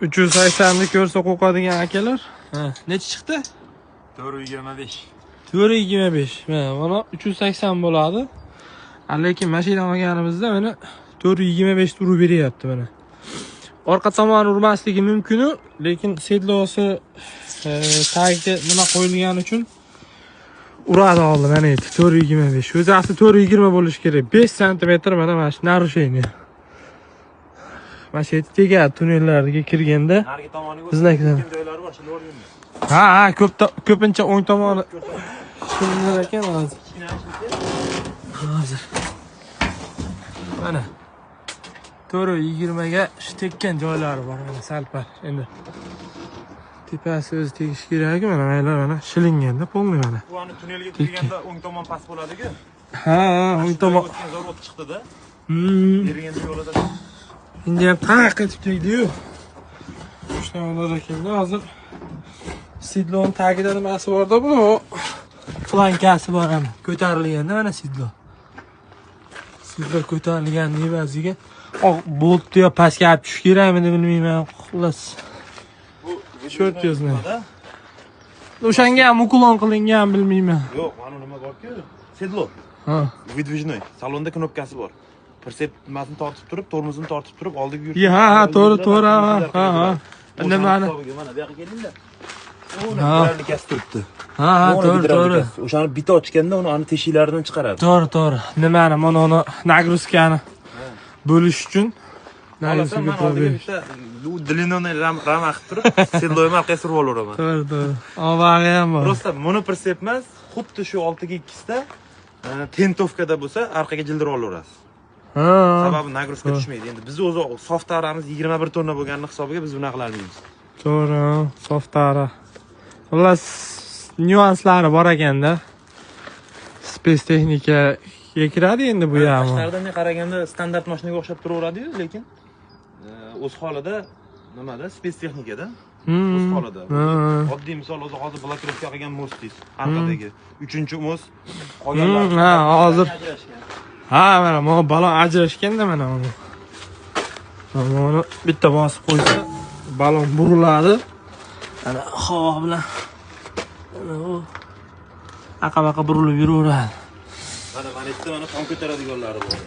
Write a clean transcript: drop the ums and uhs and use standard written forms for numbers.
380 ni ko'rsa qo'rqadigan akalar. Ha, necha chiqdi? 425. 425. Mana buni 380 bo'ladi. Lekin mashina olganimizda mana 425 ta urib beryapti mana. Orqa tomoni urmasligi mumkin, lekin седло si tagiga nima qo'yilgani uchun uradi oldi mana aytdi 425. O'zi asli 420 bo'lishi kerak. 5 santimetr mana shu нарушение. Mana shu yerda tegadi tunnellarga kirganda. Narigi tomoniga Знак lar. Joylari bor, shuni o'rgandim. Ha, ko'pincha o'ng tomoni shunlar ekan hozir. Hozir. Mana 420 ga shu tekkan joylari bor mana sal-pal. Endi tepasi o'zi tegishi kerak, mana maylar mana shilinganda полный mana. Bu ani tunnelga kirganda o'ng tomon past bo'ladi-ku. Ha, o'ng tomon. O'tgan zo'r o'tib chiqdi-da. Berganda yo'lida. Endi ham taq etib tegdi-yu. Shunaqa bo'lar ekanda hozir седло ni tagida nimasi borda bu? Планка si bor ham. Ko'tarilganda mana седло. Седло ko'tarilgan evaziga oq boltni yo pastga olib tushish kerakmi bilmayman. Xullas. Bu Чёрт его знает. O'shanga ham уклон qilingan, bilmayman. Yo'q, mana nima bor-ku? Седло. Ha. Выдвижной. Salonda knopkasi bor. Прицеп nimasini tortib turib, tormozini tortib turib, oldiga yurib. Ya, ha, to'g'ri, ha. Nimani? Mana bu yoqqa kelingda. Ha. Gidravlikasi turibdi. Ha, Uni to'g'ri. gidravlikasi. O'shani bitta ochganda uni ani teshiklaridan chiqaradi. To'g'ri. Nimani, mana uni нагрузка ni bo'lish uchun Xohlasam нагрузка man oldiga bitta длинный rama qilib turib, седло yimni orqaga surib olaveraman. To'g'ri. Ovag'i ham bor. Просто моноприцеп emas, xuddi shu 6 ga 2 ta тентовка da bo'lsa, orqaga jildirib olaverasiz. Sababi нагрузка tushmaydi. Endi biz o'zi sof taramiz 21 tonna bo'lganini hisobiga biz bunaqa qilolmaymiz. To'g'ri, sof tara. Xullas, nyuanslari bor ekanda. Спецтехника ga kiradi endi bu ham. Tashqaridan qaraganda standart mashinaga o'xshab turaveradi-yu, lekin o'z holida nimada, спецтехника da. O'z holida. Oddiy misol, o'zi hozir блокировка qilgan мост deysiz. Orqadagi uchinchi мост qolganlar. Ha, hozir. Ajrashgan. Ha, mana bu balon ajrashganda mana uni. Mana uni bitta bosib qo'ysa, balon buriladi. Ana havo bilan mana u aqa-baqa burilib yuraveradi. Mana yerda mana tom ko'taradiganlari bor.